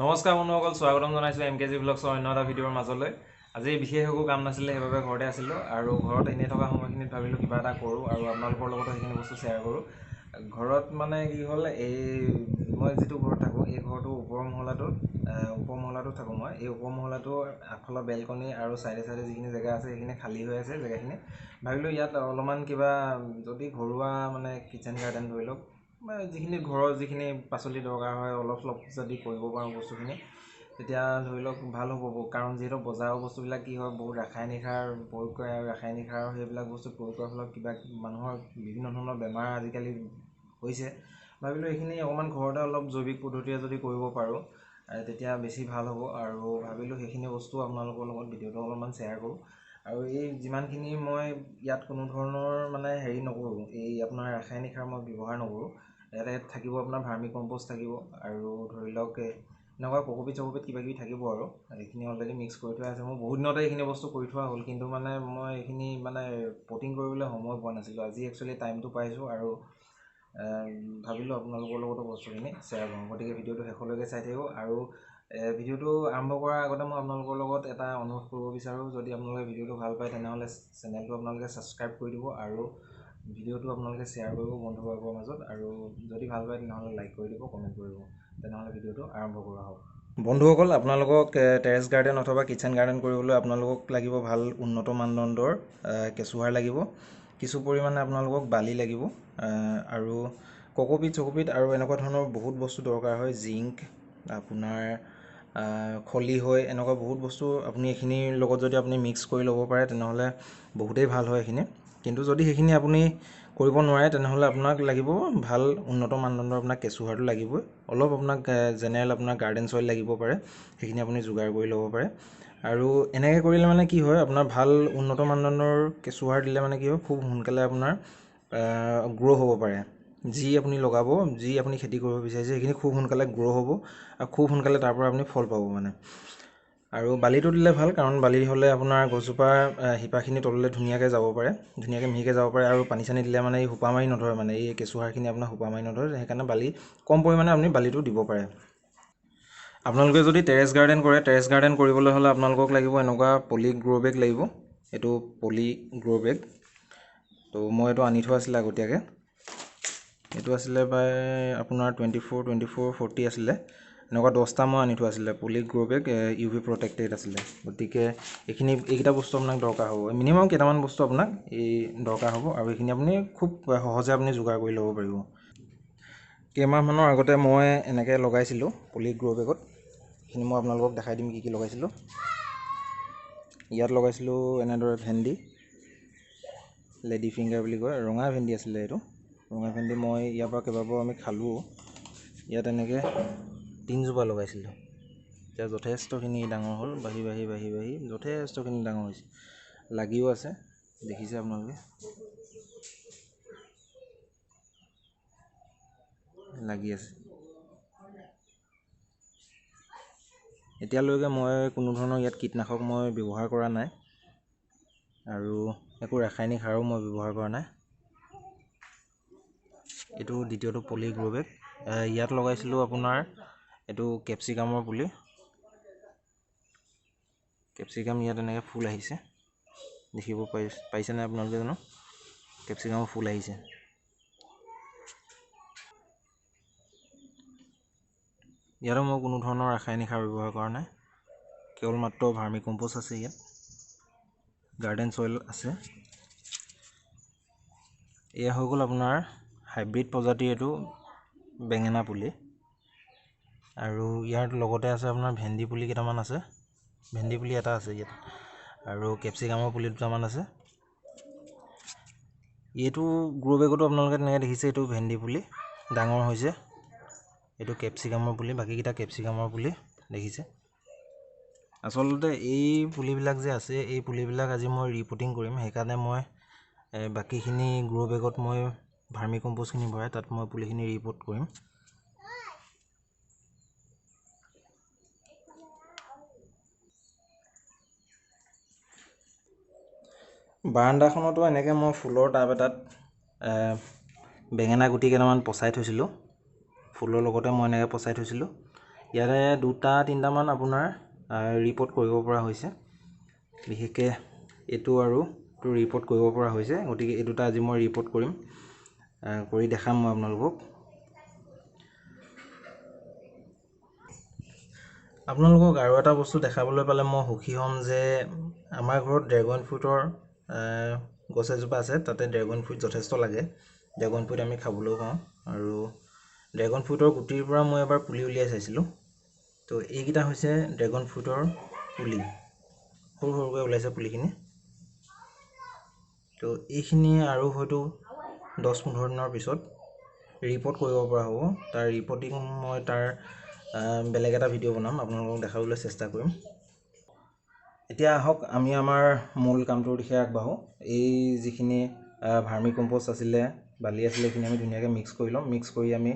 নমস্কাৰ বন্ধুসকল, স্বাগতম জনাইছোঁ এম কে জি ব্লগছৰ অন্য এটা ভিডিঅ'ৰ মাজলৈ। আজি বিশেষ একো কাম নাছিলে, সেইবাবে ঘৰতে আছিলোঁ আৰু ঘৰত এনেই থকা সময়খিনিত ভাবিলোঁ কিবা এটা কৰোঁ আৰু আপোনালোকৰ লগতো সেইখিনি বস্তু শ্বেয়াৰ কৰোঁ। ঘৰত মানে কি হ'ল, এই মই যিটো ঘৰত থাকোঁ এই ঘৰটোৰ ওপৰ মহলাটোত থাকোঁ মই। এই ওপৰ মহলাটোৰ আগফালৰ বেলকনি আৰু চাইডে চাইডে যিখিনি জেগা আছে সেইখিনি খালী হৈ আছে জেগাখিনি। ভাবিলোঁ ইয়াত অলপমান কিবা যদি ঘৰুৱা মানে কিটচেন গাৰ্ডেন ধৰি লওক, যিখিনি ঘৰৰ যিখিনি পাচলি দৰকাৰ হয় অলপ চলপ যদি কৰিব পাৰোঁ বস্তুখিনি, তেতিয়া ধৰি লওক ভাল হ'ব। কাৰণ যিহেতু বজাৰৰ বস্তুবিলাক কি হয়, বহুত ৰাসায়নিক সাৰ প্ৰয়োগ কৰে আৰু ৰাসায়নিক সাৰৰ সেইবিলাক বস্তু প্ৰয়োগ কৰাৰ ফলত কিবা মানুহৰ বিভিন্ন ধৰণৰ বেমাৰ আজিকালি হৈছে। ভাবিলোঁ এইখিনি অকণমান ঘৰতে অলপ জৈৱিক পদ্ধতিৰে যদি কৰিব পাৰোঁ তেতিয়া বেছি ভাল হ'ব আৰু ভাবিলোঁ সেইখিনি বস্তু আপোনালোকৰ লগত ভিডিঅ'টো অলপমান শ্বেয়াৰ কৰোঁ। আৰু এই যিমানখিনি মই ইয়াত কোনো ধৰণৰ মানে হেৰি নকৰোঁ, এই আপোনাৰ ৰাসায়নিক সাৰ মই ব্যৱহাৰ নকৰোঁ। ইয়াতে থাকিব আপোনাৰ ভাৰ্মি কম্প'ষ্ট থাকিব আৰু ধৰি লওক এনেকুৱা কক'পিট চক'পিট কিবা কিবি থাকিব আৰু এইখিনি অলৰেডি মিক্স কৰি থোৱা আছে। মোৰ বহুত দিনতে এইখিনি বস্তু কৰি থোৱা হ'ল, কিন্তু মানে মই এইখিনি মানে পটিং কৰিবলৈ সময় পোৱা নাছিলোঁ। আজি একচুৱেলি টাইমটো পাইছোঁ আৰু ভাবিলোঁ আপোনালোকৰ লগতো বস্তুখিনি শ্বেয়াৰ কৰোঁ। গতিকে ভিডিঅ'টো শেষলৈকে চাই থাকিব। আৰু ভিডিঅ'টো আৰম্ভ কৰাৰ আগতে মই আপোনালোকৰ লগত এটা অনুৰোধ কৰিব বিচাৰোঁ, যদি আপোনালোকে ভিডিঅ'টো ভাল পায় তেনেহ'লে চেনেলটো আপোনালোকে ছাবস্ক্ৰাইব কৰি দিব আৰু ভিডিঅ'টো আপোনালোকে শ্বেয়াৰ কৰিব বন্ধুবৰ্গৰ মাজত, আৰু যদি ভাল পায় তেনেহ'লে লাইক কৰি দিব, কমেণ্ট কৰিব। তেনেহ'লে ভিডিঅ'টো আৰম্ভ কৰা হওক। বন্ধুসকল, আপোনালোকক টেৰেছ গাৰ্ডেন অথবা কিটচেন গাৰ্ডেন কৰিবলৈ আপোনালোকক লাগিব ভাল উন্নত মানদণ্ডৰ কেঁচুসাৰ লাগিব, কিছু পৰিমাণে আপোনালোকক বালি লাগিব আৰু কক'পিট চক'পিট আৰু এনেকুৱা ধৰণৰ বহুত বস্তু দৰকাৰ হয়। জিংক, আপোনাৰ খলিহৈ, এনেকুৱা বহুত বস্তু আপুনি এইখিনিৰ লগত যদি আপুনি মিক্স কৰি ল'ব পাৰে তেনেহ'লে বহুতেই ভাল হয় এইখিনি। কিন্তু যদি সেইখিনি আপুনি কৰিব নোৱাৰে তেনেহ'লে আপোনাক লাগিব ভাল উন্নত মানদণ্ডৰ আপোনাক কেঁচুসাৰটো লাগিবই। অলপ আপোনাক জেনেৰেল আপোনাৰ গাৰ্ডেন চইল লাগিব পাৰে, সেইখিনি আপুনি যোগাৰ কৰি ল'ব পাৰে। আৰু এনেকৈ কৰিলে মানে কি হয়, আপোনাৰ ভাল উন্নত মানদণ্ডৰ কেঁচুসাৰ দিলে মানে কি হয়, খুব সোনকালে আপোনাৰ গ্ৰ' হ'ব পাৰে। যি আপুনি লগাব, যি আপুনি খেতি কৰিব বিচাৰিছে সেইখিনি খুব সোনকালে গ্ৰ' হ'ব আৰু খুব সোনকালে তাৰ পৰা আপুনি ফল পাব মানে। আৰু বালিটো দিলে ভাল, কাৰণ বালি হ'লে আপোনাৰ গছজোপাৰ শিপাখিনি তললৈ ধুনীয়াকৈ যাব পাৰে, ধুনীয়াকৈ মিহিকৈ যাব পাৰে আৰু পানী চানী দিলে মানে এই সোপা মাৰি নধৰে, মানে এই কেঁচুসাৰখিনি আপোনাৰ সোপা মাৰি নধৰে। সেইকাৰণে বালি কম পৰিমাণে আপুনি বালিটো দিব পাৰে। আপোনালোকে যদি টেৰেছ গাৰ্ডেন কৰে, টেৰেছ গাৰ্ডেন কৰিবলৈ হ'লে আপোনালোকক লাগিব এনেকুৱা পলি গ্ৰ' বেগ লাগিব। এইটো পলি গ্ৰ' বেগ, তো মই এইটো আনি থোৱা আছিলে আগতীয়াকৈ। এইটো আছিলে প্ৰায় আপোনাৰ 24 24 40 আছিলে, এনেকুৱা 10টা মই আনি থোৱা আছিলে। Poly grow bag U V protected আছিলে। গতিকে এইখিনি এইকেইটা বস্তু আপোনাক দৰকাৰ হ'ব, মিনিমাম কেইটামান বস্তু আপোনাক এই দৰকাৰ হ'ব আৰু এইখিনি আপুনি খুব সহজে আপুনি যোগাৰ কৰি ল'ব পাৰিব। কেইমাহমানৰ আগতে মই এনেকৈ লগাইছিলোঁ পলি গ্ৰ' বেগত। এইখিনি মই আপোনালোকক দেখাই দিম কি কি লগাইছিলোঁ। ইয়াত লগাইছিলোঁ এনেদৰে ভেন্দি, লেডি ফিংগাৰ বুলি কয়, ৰঙা ভেন্দি আছিলে এইটো। ৰঙা ভেন্দি মই ইয়াৰ পৰা কেইবাবাৰো আমি খালোঁও। ইয়াত এনেকৈ 3জোপা লগাইছিলোঁ, এতিয়া যথেষ্টখিনি ডাঙৰ হ'ল, বাঢ়ি বাঢ়ি বাঢ়ি বাঢ়ি যথেষ্টখিনি ডাঙৰ হৈছে, লাগিও আছে, দেখিছে আপোনালোকে লাগি আছে। এতিয়ালৈকে মই কোনো ধৰণৰ ইয়াত কীটনাশক মই ব্যৱহাৰ কৰা নাই আৰু একো ৰাসায়নিক সাৰো মই ব্যৱহাৰ কৰা নাই। এইটো দ্বিতীয়টো পলি গ্ৰ' বেগ। ইয়াত লগাইছিলোঁ আপোনাৰ এইটো কেপচিকামৰ পুলি। কেপচিকাম ইয়াত এনেকৈ ফুল আহিছে, দেখিব পাৰিছেনে আপোনালোকে জানো? কেপচিকামৰ ফুল আহিছে। ইয়াতো মই কোনো ধৰণৰ ৰাসায়নিক সাৰ ব্যৱহাৰ কৰা নাই, কেৱল মাত্ৰ ভাৰ্মি কম্প'ষ্ট আছে ইয়াত, গাৰ্ডেন চইল আছে। এয়া হৈ গ'ল আপোনাৰ হাইব্ৰিড প্ৰজাতিৰ এইটো বেঙেনা পুলি। আৰু ইয়াৰ লগতে আছে আপোনাৰ ভেন্দি পুলি কেইটামান আছে, ভেন্দি পুলি এটা আছে ইয়াত, আৰু কেপচিকামৰ পুলি দুটামান আছে। এইটো গ্ৰ' বেগতো আপোনালোকে তেনেকৈ দেখিছে, এইটো ভেন্দি পুলি ডাঙৰ হৈছে, এইটো কেপচিকামৰ পুলি, বাকীকেইটা কেপচিকামৰ পুলি দেখিছে। আচলতে এই পুলিবিলাক যে আছে, এই পুলিবিলাক আজি মই ৰিপটিং কৰিম, সেইকাৰণে মই বাকীখিনি গ্ৰ' বেগত মই ভাৰ্মি কম্প'ষ্টখিনি ভৰাই তাত মই পুলিখিনি ৰিপট কৰিম। বাৰাণ্ডাখনতো এনেকৈ মই ফুলৰ টাব এটাত বেঙেনা গুটি কেইটামান পচাই থৈছিলোঁ, ফুলৰ লগতে মই এনেকৈ পচাই থৈছিলোঁ। ইয়াৰে দুটা তিনিটামান আপোনাৰ ৰিপৰ্ট কৰিব পৰা হৈছে, বিশেষকৈ এইটো আৰু ৰিপৰ্ট কৰিব পৰা হৈছে। গতিকে এই দুটা আজি মই ৰিপৰ্ট কৰিম, কৰি দেখাম মই আপোনালোকক। আপোনালোকক আৰু এটা বস্তু দেখাবলৈ পালে মই সুখী হ'ম যে আমাৰ ঘৰত ড্ৰেগন ফ্ৰুটৰ গছ এজোপা আছে, তাতে ড্ৰেগন ফ্ৰুট যথেষ্ট লাগে। ড্ৰেগন ফ্ৰুট আমি খাবলৈও পাওঁ আৰু ড্ৰেগন ফ্ৰুটৰ গুটিৰ পৰা মই এবাৰ পুলি উলিয়াই চাইছিলোঁ। তো এইকেইটা হৈছে ড্ৰেগন ফ্ৰুটৰ পুলি, সৰু সৰুকৈ ওলাইছে পুলিখিনি। তো এইখিনি আৰু হয়তো 10-15 দিনৰ পিছত ৰিপৰ্ট কৰিব পৰা হ'ব। তাৰ ৰিপৰ্টিং মই তাৰ বেলেগ এটা ভিডিঅ' বনাম, আপোনালোকক দেখাবলৈ চেষ্টা কৰিম। এতিয়া আহক আমি আমাৰ মূল কামটোৰ দিশে আগবাঢ়োঁ। এই যিখিনি ভাৰ্মি কম্প'ষ্ট আছিলে, বালি আছিলে, এইখিনি আমি ধুনীয়াকৈ মিক্স কৰি ল'ম। মিক্স কৰি আমি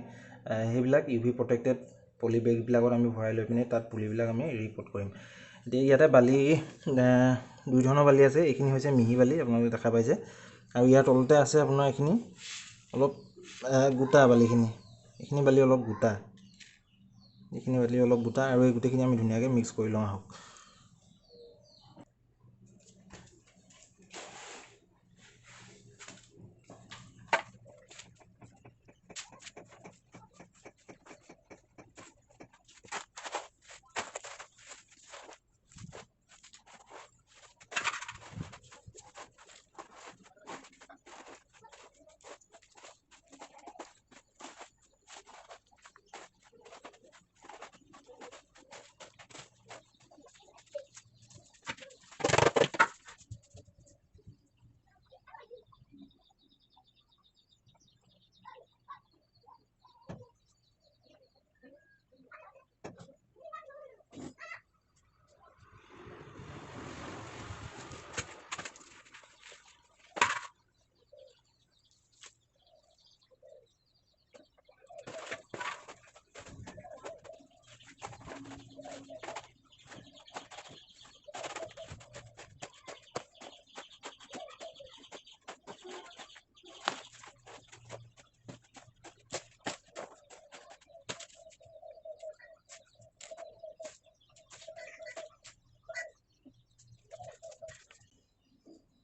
সেইবিলাক ইউ ভি প্ৰটেক্টেড পলি বেগবিলাকত আমি ভৰাই লৈ পিনে তাত পুলিবিলাক আমি ৰিপৰ্ট কৰিম। এতিয়া ইয়াতে বালি দুই ধৰণৰ বালি আছে। এইখিনি হৈছে মিহি বালি, আপোনালোকে দেখা পাইছে, আৰু ইয়াৰ তলতে আছে আপোনাৰ এইখিনি অলপ গোটা বালিখিনি। এইখিনি বালি অলপ গোটা, এইখিনি বালি অলপ গোটা, আৰু এই গোটেইখিনি আমি ধুনীয়াকৈ মিক্স কৰি লওঁ আহক।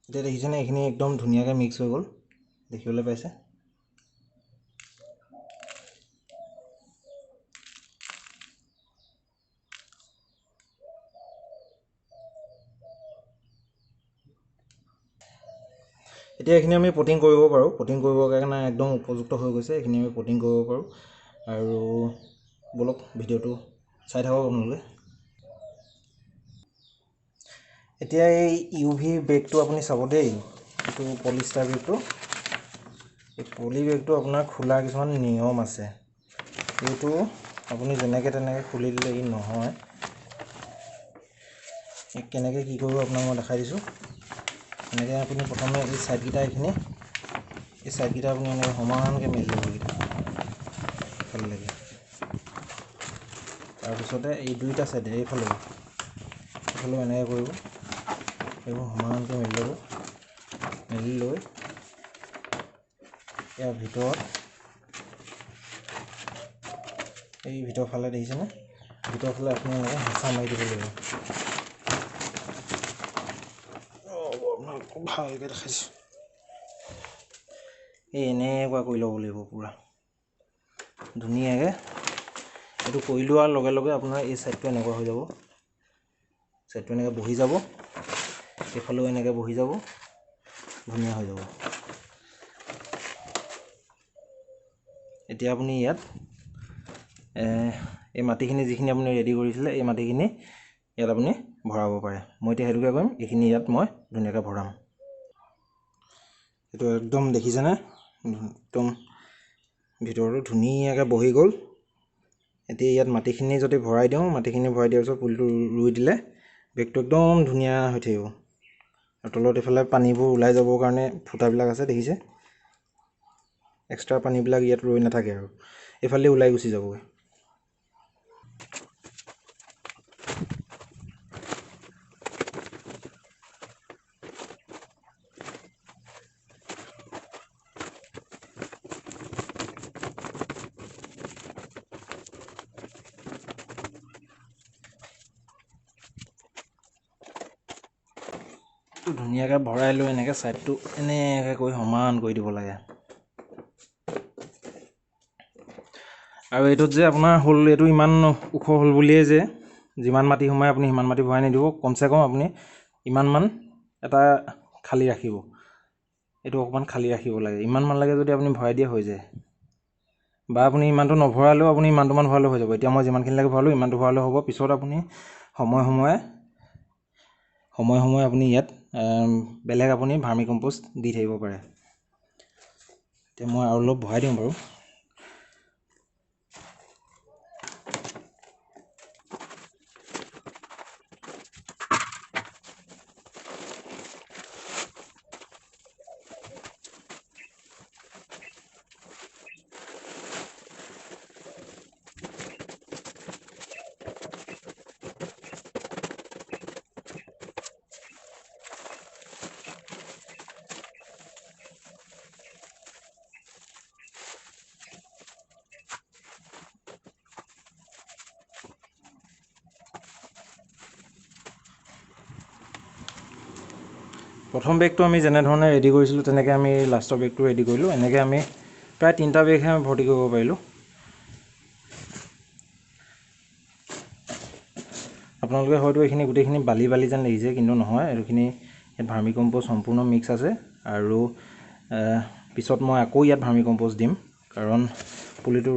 এতিয়া দেখিছেনে এইখিনি একদম ধুনীয়াকৈ মিক্স হৈ গ'ল, দেখিবলৈ পাইছে। এতিয়া এইখিনি আমি পটিং কৰিব পাৰোঁ। পটিং কৰিবৰ কাৰণে একদম উপযুক্ত হৈ গৈছে, এইখিনি আমি পটিং কৰিব পাৰোঁ। আৰু ব'লক ভিডিঅ'টো চাই থাকক আপোনালোকে। এতিয়া এই ইউ ভি বেগটো আপুনি চাব দেই, এইটো পলিষ্টাৰ বেগটো। এই পলি বেগটো আপোনাৰ খোলাৰ কিছুমান নিয়ম আছে। এইটো আপুনি যেনেকৈ তেনেকৈ খুলি দিলে ই নহয়। কেনেকৈ কি কৰিব আপোনাক মই দেখাই দিছোঁ। এনেকৈ আপুনি প্ৰথমে এই ছাইডকেইটা, এইখিনি এই ছাইডকেইটা আপুনি এনেকৈ সমানকৈ মেলি ল'ব, এইকেইটা এইফালেলৈকে। তাৰপিছতে এই দুইটা ছাইডে এইফালেও এইফালেও এনেকৈ কৰিব, এইবোৰ সমানকৈ মেলি ল'ব। মেলি লৈ ইয়াৰ ভিতৰত এই ভিতৰৰ ফালে দেখিছেনে, ভিতৰৰ ফালে আপুনি এনেকৈ হেঁচা মাৰি দিব লাগিব। আপোনাক ভালকৈ দেখাইছোঁ, এই এনেকুৱা কৰি ল'ব লাগিব পূৰা ধুনীয়াকৈ। এইটো কৰি লোৱাৰ লগে লগে আপোনাৰ এই ছাইডটো এনেকুৱা হৈ যাব, ছাইডটো এনেকৈ বহি যাব, এইফালেও এনেকৈ বহি যাব, ধুনীয়া হৈ যাব। এতিয়া আপুনি ইয়াত এই মাটিখিনি যিখিনি আপুনি ৰেডি কৰিছিলে, এই মাটিখিনি ইয়াত আপুনি ভৰাব পাৰে। মই এতিয়া সেইটোকে কৰিম, এইখিনি ইয়াত মই ধুনীয়াকৈ ভৰাম। এইটো একদম দেখিছেনে, একদম ভিতৰটো ধুনীয়াকৈ বহি গ'ল। এতিয়া ইয়াত মাটিখিনি যদি ভৰাই দিওঁ, মাটিখিনি ভৰাই দিয়াৰ পিছত পুলিটো ৰুই দিলে বেগটো একদম ধুনীয়া হৈ থাকিব। আৰু তলত এইফালে পানীবোৰ ওলাই যাবৰ কাৰণে ফুটাবিলাক আছে, দেখিছে, এক্সট্ৰা পানীবিলাক ইয়াত ৰৈ নাথাকে আৰু এইফালে ওলাই গুচি যাবগৈ। ধুনীয়াকৈ ভৰাই লৈ এনেকৈ ছাইডটো এনেকৈ কৰি সমান কৰি দিব লাগে। আৰু এইটোত যে আপোনাৰ হ'ল, এইটো ইমান ওখ হ'ল বুলিয়েই যে যিমান মাটি সোমাই আপুনি সিমান মাটি ভৰাই নিদিব, কমচে কম আপুনি ইমানমান এটা খালী ৰাখিব। এইটো অকণমান খালী ৰাখিব লাগে, ইমানমান লাগে যদি আপুনি ভৰাই দিয়ে হৈ যায়। বা আপুনি ইমানটো নভৰালেও আপুনি ইমানটোমান ভৰালেও হৈ যাব। এতিয়া মই যিমানখিনি লাগে ভৰালোঁ, ইমানটো ভৰালেও হ'ব। পিছত আপুনি সময়ে সময়ে সময়ে সময়ে আপুনি ইয়াত বেলেগ আপুনি ভাৰ্মি কম্প'ষ্ট দি থাকিব পাৰে। এতিয়া মই আৰু অলপ ভৰাই দিওঁ বাৰু। প্ৰথম বেগটো আমি যেনেধৰণে ৰেডি কৰিছিলোঁ তেনেকৈ আমি লাষ্টৰ বেগটো ৰেডি কৰিলোঁ। এনেকৈ আমি প্ৰায় 3টা বেগহে আমি ভৰ্তি কৰিব পাৰিলোঁ। আপোনালোকে হয়তো এইখিনি গোটেইখিনি বালি বালি যেন লাগিছে, কিন্তু নহয়, এইখিনি ইয়াত ভাৰ্মি কম্প'ষ্ট সম্পূৰ্ণ মিক্স আছে। আৰু পিছত মই আকৌ ইয়াত ভাৰ্মি কম্প'ষ্ট দিম, কাৰণ পুলিটো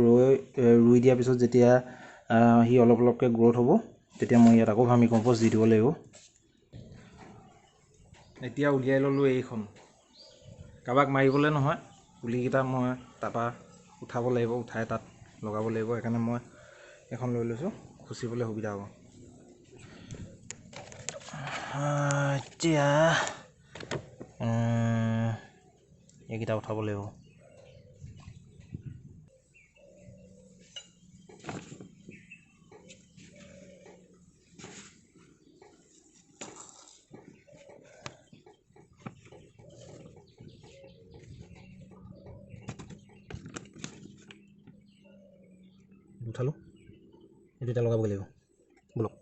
ৰুই দিয়াৰ পিছত যেতিয়া সি অলপ অলপকৈ গ্ৰ'থ হ'ব তেতিয়া মই ইয়াত আকৌ ভাৰ্মি কম্প'ষ্ট দি দিব লাগিব। এতিয়া উলিয়াই ল'লোঁ এইখন, কাৰোবাক মাৰিবলৈ নহয়, পুলিকেইটা মই তাৰপৰা উঠাব লাগিব, উঠাই তাত লগাব লাগিব, সেইকাৰণে মই এখন লৈ লৈছোঁ, খুচিবলৈ সুবিধা হ'ব। এতিয়া এইকেইটা উঠাব লাগিব। উঠালোঁ, এইটো এতিয়া লগাব লাগিব। ব'লক,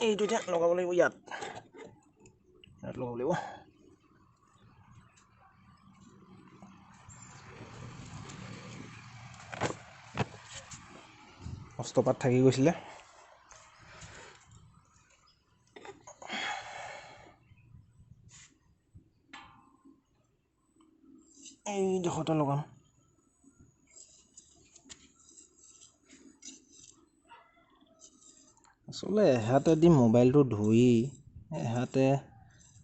এইটো এতিয়া লগাব লাগিব, ইয়াত ইয়াত লগাব লাগিব। অস্ত্ৰপাত থাকি গৈছিলে। এইডোখৰতে লগাম। আচলতে এহাতে দি মোবাইলটো ধৰি এহাতে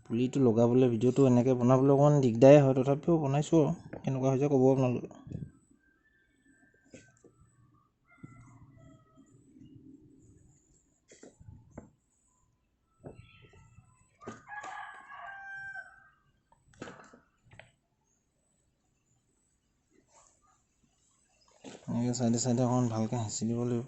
পুলিটো লগাবলৈ ভিডিঅ'টো এনেকৈ বনাবলৈ অকণমান দিগদাৰেই হয়, তথাপিও বনাইছোঁ আৰু কেনেকুৱা হৈছে ক'ব আপোনালোকে। এনেকৈ চাইডে চাইডে অকণমান ভালকৈ হেঁচি দিব লাগিব।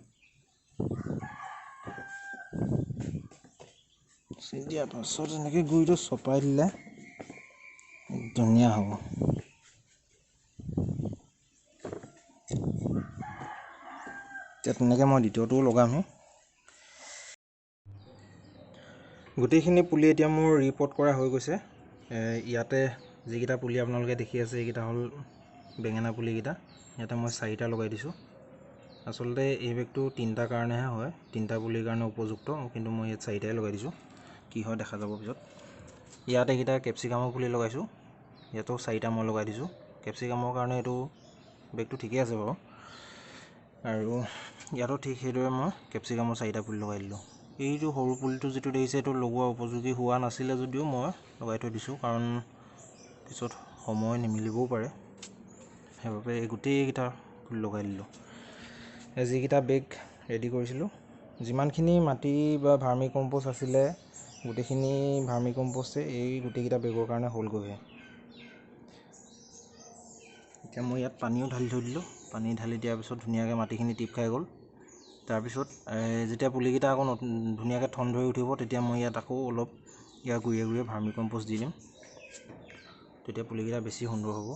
দিয়াৰ পাছত এনেকৈ গুৰিটো চপাই দিলে ধুনীয়া হ'ব। এতিয়া তেনেকৈ মই দ্বিতীয়টোও লগামহি। গোটেইখিনি পুলি এতিয়া মোৰ ৰিপৰ্ট কৰা হৈ গৈছে। ইয়াতে যিকেইটা পুলি আপোনালোকে দেখি আছে এইকেইটা হ'ল বেঙেনা পুলিকেইটা। ইয়াতে মই 4টা লগাই দিছোঁ। আচলতে এই বেগটো 3টাৰ কাৰণেহে হয়, 3টা পুলিৰ কাৰণে উপযুক্ত, কিন্তু মই ইয়াত 4টাই লগাই দিছোঁ। কি হয় দেখা যাব পিছত। ইয়াত এইকেইটা কেপচিকামৰ পুলি লগাইছোঁ, ইয়াতো 4টা মই লগাই দিছোঁ। কেপচিকামৰ কাৰণে এইটো বেগটো ঠিকেই আছে বাৰু। আৰু ইয়াতো ঠিক সেইদৰে মই কেপচিকামৰ 4টা পুলি লগাই দিলোঁ। এইটো সৰু পুলিটো যিটো দেখিছে এইটো লগোৱা উপযোগী হোৱা নাছিলে যদিও মই লগাই থৈ দিছোঁ, কাৰণ পিছত সময় নিমিলিবও পাৰে, সেইবাবে এই গোটেইকেইটা পুলি লগাই দিলোঁ। যিকেইটা বেগ ৰেডি কৰিছিলোঁ, যিমানখিনি মাটি বা ভাৰ্মি কম্প'ষ্ট আছিলে গোটেইখিনি ভাৰ্মি কম্প'ষ্টে এই গোটেইকেইটা বেগৰ কাৰণে হ'লগৈহে। এতিয়া মই ইয়াত পানীও ঢালি থৈ দিলোঁ। পানী ঢালি দিয়াৰ পিছত ধুনীয়াকৈ মাটিখিনি টিপ খাই গ'ল। তাৰপিছত যেতিয়া পুলিকেইটা আকৌ নতুন ধুনীয়াকৈ ঠন ধৰি উঠিব তেতিয়া মই ইয়াত আকৌ অলপ ইয়াৰ গুৰিয়ে গুৰিয়ে ভাৰ্মি কম্প'ষ্ট দি দিম, তেতিয়া পুলিকেইটা বেছি সুন্দৰ হ'ব।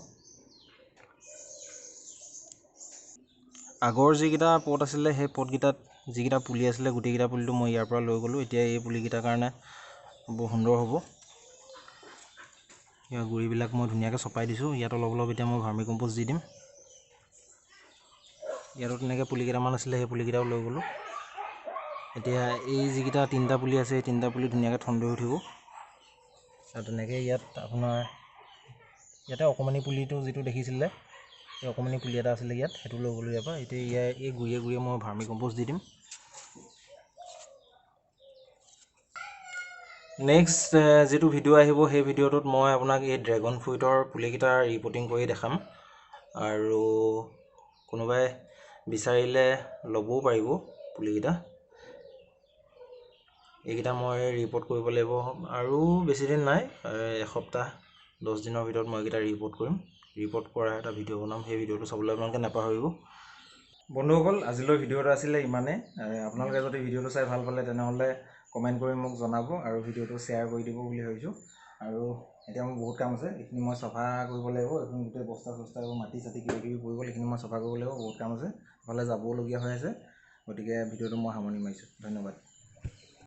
আগৰ যিকেইটা পট আছিলে সেই পটকেইটাত যিকেইটা পুলি আছিলে গোটেইকেইটা পুলিটো মই ইয়াৰ পৰা লৈ গ'লোঁ। এতিয়া এই পুলিকেইটাৰ কাৰণে বৰ সুন্দৰ হ'ব। ইয়াৰ গুৰিবিলাক মই ধুনীয়াকৈ চপাই দিছোঁ। ইয়াত অলপ অলপ এতিয়া মই ভাৰ্মি কম্প'ষ্ট দি দিম। ইয়াতো তেনেকৈ পুলি কেইটামান আছিলে, সেই পুলিকেইটাও লৈ গ'লোঁ। এতিয়া এই যিকেইটা 3টা পুলি আছে, এই 3টা পুলি ধুনীয়াকৈ ঠন ধৰি উঠিব। আৰু তেনেকৈ ইয়াত আপোনাৰ ইয়াতে অকণমানি পুলিটো যিটো দেখিছিলে, এই অকণমানি পুলি এটা আছিলে ইয়াত, সেইটো লৈ গ'লোঁ ইয়াৰ পৰা। এতিয়া ইয়াৰ এই গুৰিয়ে গুৰিয়ে মই ভাৰ্মি কম্প'ষ্ট দি দিম। নেক্সট যিটো ভিডিঅ' আহিব সেই ভিডিঅ'টোত মই আপোনাক এই ড্ৰেগন ফ্ৰুইটৰ পুলিকেইটা ৰিপৰ্টিং কৰি দেখাম। আৰু কোনোবাই বিচাৰিলে ল'বও পাৰিব পুলিকেইটা। এইকেইটা মই ৰিপৰ্ট কৰিব লাগিব আৰু বেছিদিন নাই, এসপ্তাহ 10 দিনৰ ভিতৰত মই এইকেইটা ৰিপৰ্ট কৰিম। ৰিপৰ্ট কৰা এটা ভিডিঅ' বনাম, সেই ভিডিঅ'টো চাবলৈ আপোনালোকে নাপাহৰিব। বন্ধুসকল, আজিলৈ ভিডিঅ'টো আছিলে ইমানেই। আপোনালোকে যদি ভিডিঅ'টো চাই ভাল পালে তেনেহ'লে কমেণ্ট কৰি মোক জনাব আৰু ভিডিঅ'টো শ্বেয়াৰ কৰি দিব বুলি ভাবিছোঁ। আৰু এতিয়া মোৰ বহুত কাম আছে, এইখিনি মই চফা কৰিব লাগিব। এইখিনি গোটেই বস্তা চস্তা এইবোৰ মাটি চাটি কিবা কিবি পৰি গ'ল, এইখিনি মই চফা কৰিব লাগিব, বহুত কাম আছে, এফালে যাবলগীয়া হৈ আছে। গতিকে ভিডিঅ'টো মই সামৰণি মাৰিছোঁ। ধন্যবাদ।